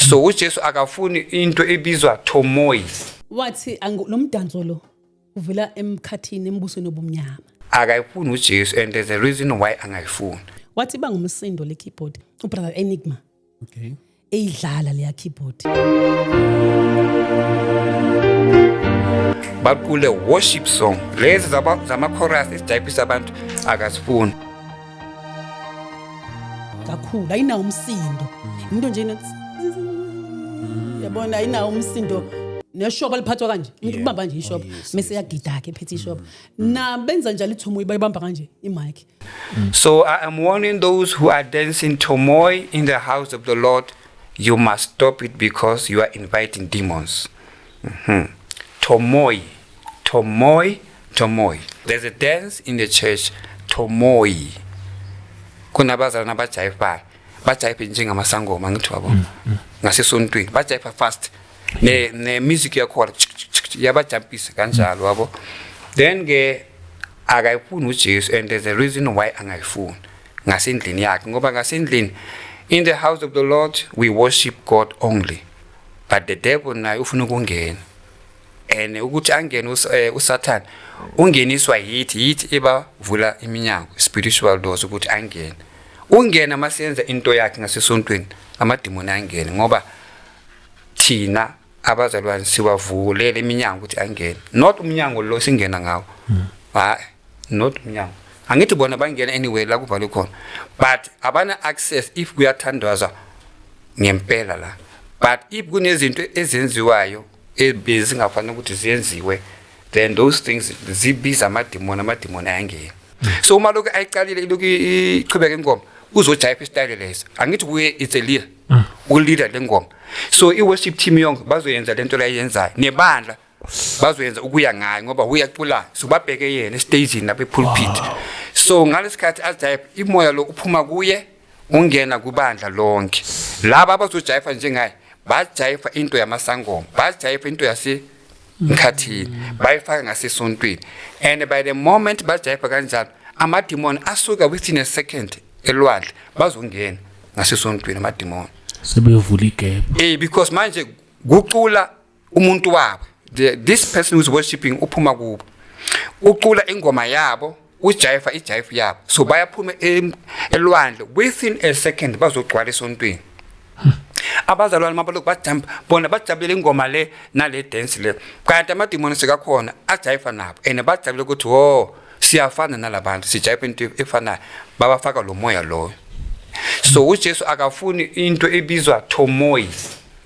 So uJesu akafuni into ebizwa tomoyi. Wathi lo mdanso lo uvela emkhathini, embusweni obumnyama. Akayifuni uJesu, and there's a reason why angayifuni. Wathi bangumsindo le keyboard, ubrother Enigma. Okay. Eyidlala leya keyboard. Baqule worship song lezi zama-chorus esijayibhisa abantu, akazifuni. Kakhulu ayinawo umsindo, into nje yabona, ayinawo umsindo. Neshoba liphathwa kanje, umuntu ubamba nje ishoba, mase yagida ke ephethe ishoba. Na benza njalo ithomoyi, bayibamba kanje imic. So I am warning those who are dancing tomoy in the house of the Lord, you must stop it because you are inviting demons. Tomoy, tomoy, tomoy. There's a dance in the church, tomoy. Kunabazalwane abajayivayo, bajayive njengamasangoma, ngithi wabo, ngasesontweni bajayiva fast, ne music yakhona yabajampisa kanjalo, wabo. Then ke akayifuni uJesu, and there's a reason why angayifuni ngasendlini yakhe, ngoba ngasendlini, in the house of the Lord we worship God only, but the devil naye ufuna ukungena, and ukuthi angene uSathane ungeniswa yithi ebavula iminyango, spiritual doors, ukuthi angene. Ungena masenza into yakhe ngasesontweni, amadimoni angene, ngoba thina abazalwane siwavulele iminyango ukuthi angene, not umnyango lo singena ngawo. Hayi, not umnyango. Angithi bona bangena anyway la kuvalwe khona, but abana access if kuyathandazwa ngempela la. But if kunezinto ezenziwayo ebezingafanele ukuthi ziyenziwe, then those things zibiza amadimoni, amadimoni ayangena. So uma lokhu ayiqalile, ilokhu iqhubeka ingoma, uzojayiva isitayile leso. Angithi kuye it's a leader, uleader le ngoma. So i-worship team yonke bazoyenza lento layenzayo, nebandla bazoyenza ukuya ngayo, ngoba uyacula. So babheke yena estagini lapha epulpit. So ngalesikhathi ajayiva, imoya lo uphuma kuye, ungena kubandla lonke. Laba abazojayiva njengaye bajayiva into yamasangoma, bajayiva into yase mkhathini, bayifaka ngasesontweni, and by the moment bajayiva kanjalo, amadimoni asuka within a second elwandle, bazongena ngasesontweni amadimoni. Sebevula igap. Because manje kucula umuntu wabo, this person who's worshiping uphuma kubo, ucula ingoma yabo, ujayifa ijayifa yabo. So bayaphuma elwandle within a second, bazogcwala esontweni. Abazalwane mabalokhu bajump, bona bajabulele ingoma le nale dance le, kanti amadimoni sekakhona ajayifa nabo, and bajabule ukuthi, "Oh, siyafana nalabantu, sijayifa into efanayo." Babafaka lo moya loyo. So uJesu akafuni into ebizwa tomoyi.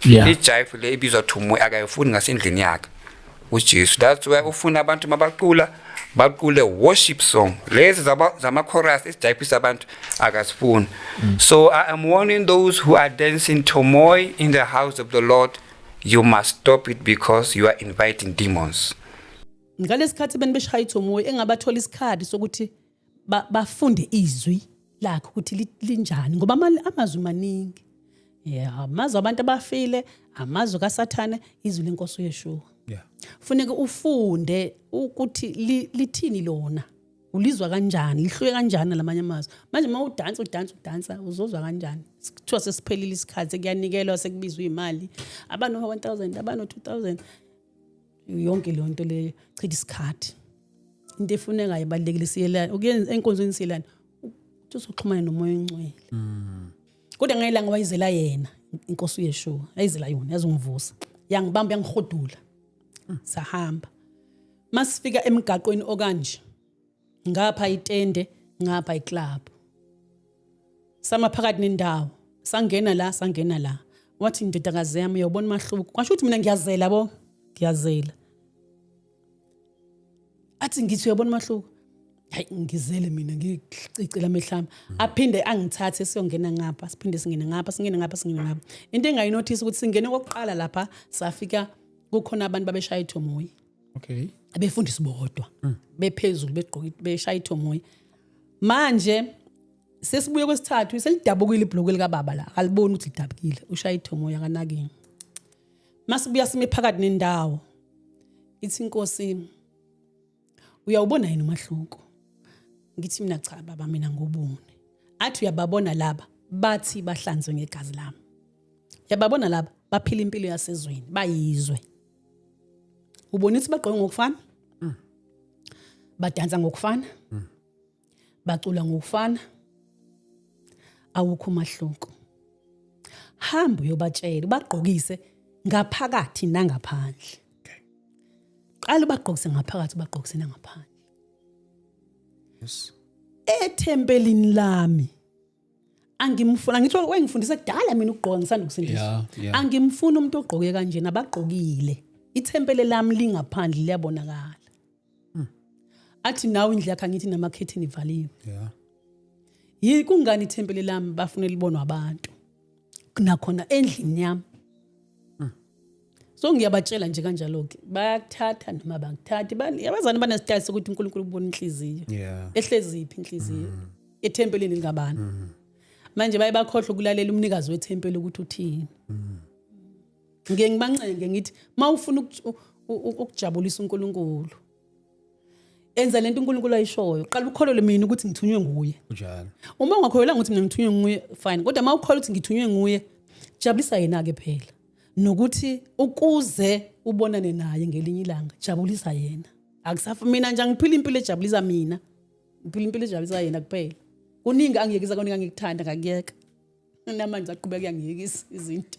Ijive le ebizwa tomoyi akayifuni ngasendlini yakhe uJesu. That's why ufuna abantu mabacula bacule worship song. Lezi zama-chorus esijayibhisa abantu akazifuni. So I am warning those who are dancing tomoy in the house of the Lord, you must stop it because you are inviting demons. Ngalesikhathi beni beshaya ithomoyi, engabathola isikhathi sokuthi bafunde izwi lakhe ukuthi linjani, ngoba amazwi maningi, yeah, amazwi abantu abafile, amazwi kaSathane, izwi lenkosi uYeshua. Funeka ufunde ukuthi lithini lona, ulizwa kanjani, lihluke kanjani lamanye amazwi. Manje uma udansa, udansa, udansa, uzozwa kanjani? Kuthiwa sesiphelile isikhathi, sekuyanikelwa, sekubizwa imali, abano 1000, abano 2000, yonke leyo nto leyo chitha isikhathi. Into efunekayo ibalulekile, siyelana ukuyenza enkonzweni, siyelana ukuthi uzoxhumana nomoya ongcwele. Kodwa ngayilanga wayizela yena inkosi uYeshua, yayizela yona, yazongivusa, yangibamba, yangihudula, sahamba. Masifika emgaqweni okanje, ngapha itende, ngapha iclub, sama phakathi nendawo, sangena la, sangena la. Wathi, "Ndodakazi yami, uyawubona umahluko?" Kwasho ukuthi mina ngiyazela bo, ngiyazela. Athi, ngithi, "Uyabona umahluko?" Hayi, ngizele mina, ngicicela amehlo ami. Aphinde angithathe, siyongena ngapha, siphinde singene ngapha, singene ngapha, singene ngapha. Into engayinothisa ukuthi singene kokuqala lapha, safika kukhona abantu babeshaya ithomoyi. Abefundisi bodwa bephezulu, begqoke, beshaya ithomoyi. Manje sesibuye kwesithathu, selidabukile ibhulukwe likababa la, akaliboni ukuthi lidabukile, ushaya ithomoyi, akanakini. Masibuya sime phakathi nendawo, ithi inkosi, "Uyawubona yini umahluko?" Ngithi mina, "Cha baba, mina ngubone." Athi, "Uyababona laba? Bathi bahlanzwe ngegazi lami." Yababona laba baphila impilo yasezweni, bayizwe. Ubona ukuthi bagqoke ngokufana? Badansa ngokufana? Bacula ngokufana? Awukho umahluko. Hamba uyobatshela, ubagqokise ngaphakathi nangaphandle. Okay. Qala ubagqokise ngaphakathi, ubagqokise nangaphandle. Yes. Ethempelini lami angimfuna, ngithi wengifundisa kudala mina ukugqoka ngisanda ukusindiswa. Angimfuni umuntu ogqoke kanjena, abagqokile. Ithempeli lami lingaphandle liyabonakala. Athi nawe indlu yakhe angithi namakhethini ivaliwe. Yi kungani ithempeli lami bafuna libonwa abantu? Nakhona endlini yami. So ngiyabatshela nje kanjalo ke, bayakuthatha noma abakuthathi. Abazali banesitayile sokuthi uNkulunkulu ubona inhliziyo. Ehlezi iphi inhliziyo? Ethempelini likabani? Manje baye bakhohlwa ukulalela umnikazi wethempeli ukuthi uthini. Ngike ngibancenge ngithi mawufuna ukujabulisa uNkulunkulu, enza lento uNkulunkulu ayishoyo. Qala ukholelwe mina ukuthi ngithunywe nguye. Kunjalo. Uma ungakholelanga ukuthi mina ngithunywe nguye, fine. Kodwa uma ukholwa ukuthi ngithunywe nguye, jabulisa yena ke phela. Nokuthi ukuze ubonane naye ngelinye ilanga, jabulisa yena. Akusafu mina nje angiphila impilo ejabulisa mina. Ngiphila impilo ejabulisa yena kuphela. Kuningi angiyekisa, kuningi angikuthanda ngakuyeka. Namanje aqhubeka kuyangiyekisa izinto.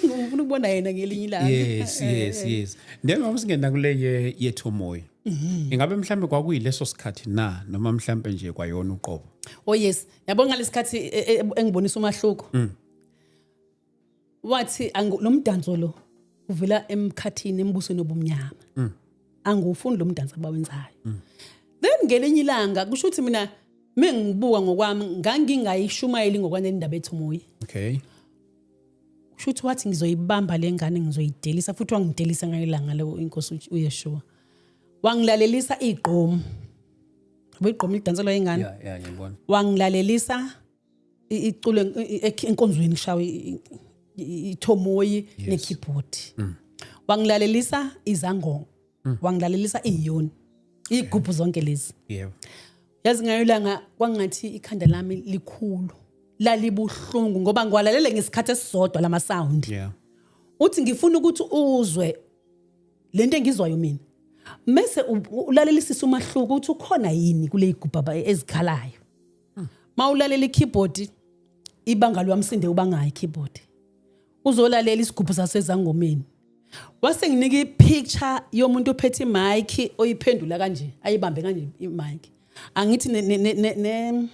Ngifuna ukubona yena ngelinye ilanga. Yes. Then mama singena kule yethomoyi. Ingabe mhlambe kwakuyileso sikhathi na noma mhlambe nje kwayona uqobo? Oh yes, yabona ngalesikhathi engibonisa umahluko. Wathi lo mdanso lo uvela emkhathini embusweni obumnyama. Angiwufuni lo mdanso abawenzayo. Then ngelinye ilanga kusho ukuthi mina mengibuka ngokwami ngangingayishumayeli ngokwane indaba ethomoyi. Okay. Kusho ukuthi wathi ngizoyibamba le ngane ngizoyidelisa, futhi wangidelisa ngalelanga lo inkosi uYeshua. Wangilalelisa igqomu. Yabo igqomu lidanselwa ingane. Yeah, ngiyabona. Wangilalelisa iculo enkonzweni kushawa ithomoyi ne-keyboard. Wangilalelisa izangoma. Wangilalelisa iyoni. Igubhu zonke lezi. Yebo. Yazi ngayolanga kwangathi ikhanda lami likhulu. Lalibuhlungu ngoba ngiwalalele ngesikhathi esisodwa lama sound. Uthi ngifuna ukuthi uzwe lento engizwayo mina. Mase ulalelisisa umahluko ukuthi ukhona yini kule igubha ezikhalayo. Mawulalela i-keyboard ibanga lwamsinde ubangayi i-keyboard. Uzolalela isigubhu sasezangomeni. Wase nginika i-picture yomuntu ophethe i-mic oyiphendula kanje, ayibambe kanje i-mic. Angithi ne ne ne ne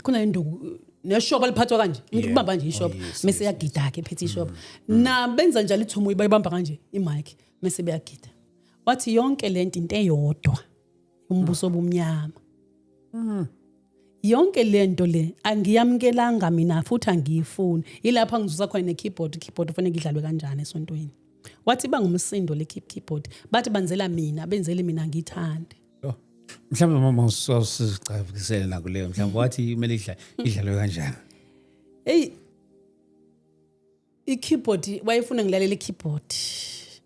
khona induku neshoba liphathwa kanje, umuntu ubamba nje ishoba mase yagida ke ephethe ishoba. Na benza njalo ithumu bayibamba kanje i-mic mase beyagida. Wathi yonke lento into eyodwa, umbuso obumnyama. Yonke lento le angiyamkelanga mina futhi angiyifuni. Yilapho ngizuza khona ne-keyboard, i-keyboard kufanele idlalwe kanjani esontweni. Wathi bangumsindo le keyboard, bathi banzela mina, benzele mina angiyithandi. Oh. Mhlawumbe mama usizicabukisele nakuleyo, mhlawumbe wathi kumele idlalwe kanjani. Hey, i-keyboard wayefuna ngilalela i-keyboard.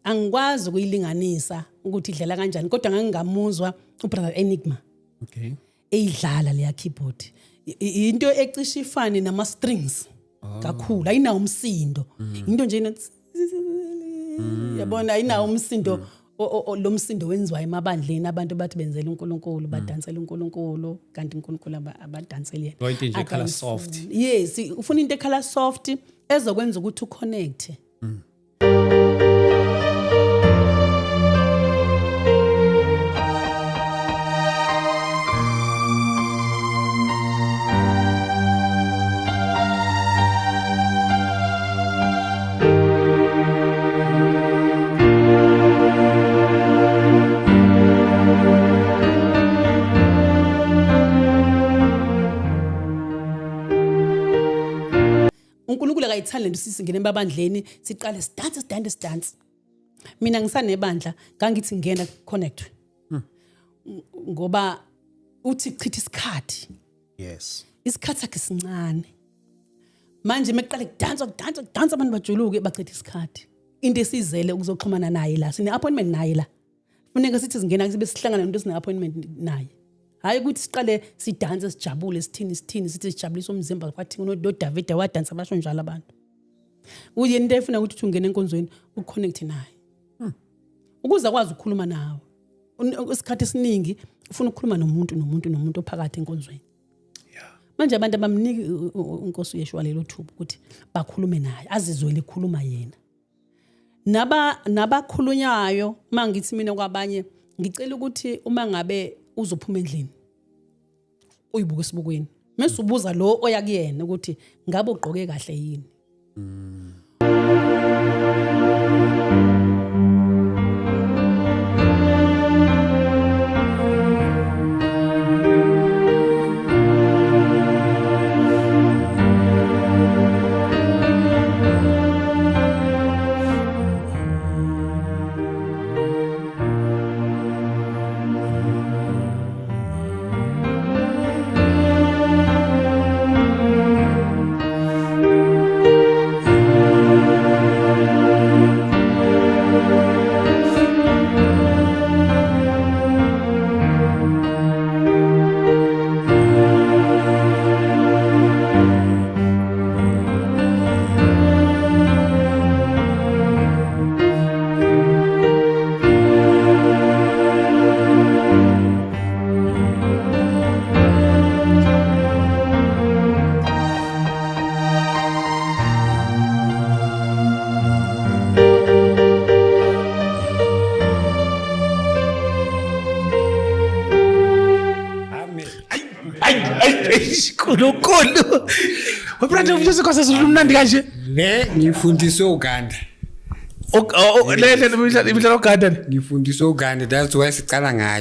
Angikwazi ukuyilinganisa ukuthi idlala kanjani, kodwa ngangingamuzwa uBrother Enigma. Okay. Eyidlala leya keyboard. Into ecishe ifane nama strings kakhulu, ayinawo umsindo. Into nje yabona ayinawo umsindo lo msindo wenziwa emabandleni, abantu bathi benzela uNkulunkulu, badansela uNkulunkulu, kanti uNkulunkulu abadanseli yena. Into nje ekhala soft. Yes, ufuna into ekhala soft ezokwenza ukuthi uconnect. uNkulunkulu akayithandi lento, sisingene emabandleni siqale sidanse sidanse sidanse. Mina ngisanebandla ngangithi ngena connect. Ngoba uthi chitha isikhathi. Yes. Isikhathi sakhe sincane. Manje mekuqale kudanswa kudanswa kudanswa abantu bajuluke bachitha isikhathi. Into esizele ukuzoxhumana naye la, sine appointment naye la. Funeka sithi singena sibe sihlangana nomuntu esine appointment naye. Hayi ukuthi siqale sidanse sijabule sithini sithini sithi sijabulisa umzimba, kwathi noDavide wadansa, basho njalo abantu. Uyena into efuna ukuthi ungene enkonzweni uconnect naye ukuze akwazi ukukhuluma nawe. Isikhathi esiningi ufuna ukukhuluma nomuntu nomuntu nomuntu ophakathi enkonzweni. Manje abantu abamniki inkosi uYeshua lelo thuba ukuthi bakhulume naye, azizwele ekhuluma yena. Nabakhulunywayo, uma ngithi mina kwabanye ngicela ukuthi uma ngabe uzophuma endlini uyibuke esibukweni, mase ubuza lo oya kuyena ukuthi ngabe ugqoke kahle yini. Nkulunkulu. Webrother ujesu kwase umnandi kanje. Le ngifundiswe Uganda. Le imidlalo Uganda. Ngifundiswe Uganda, that's why sicala ngayo.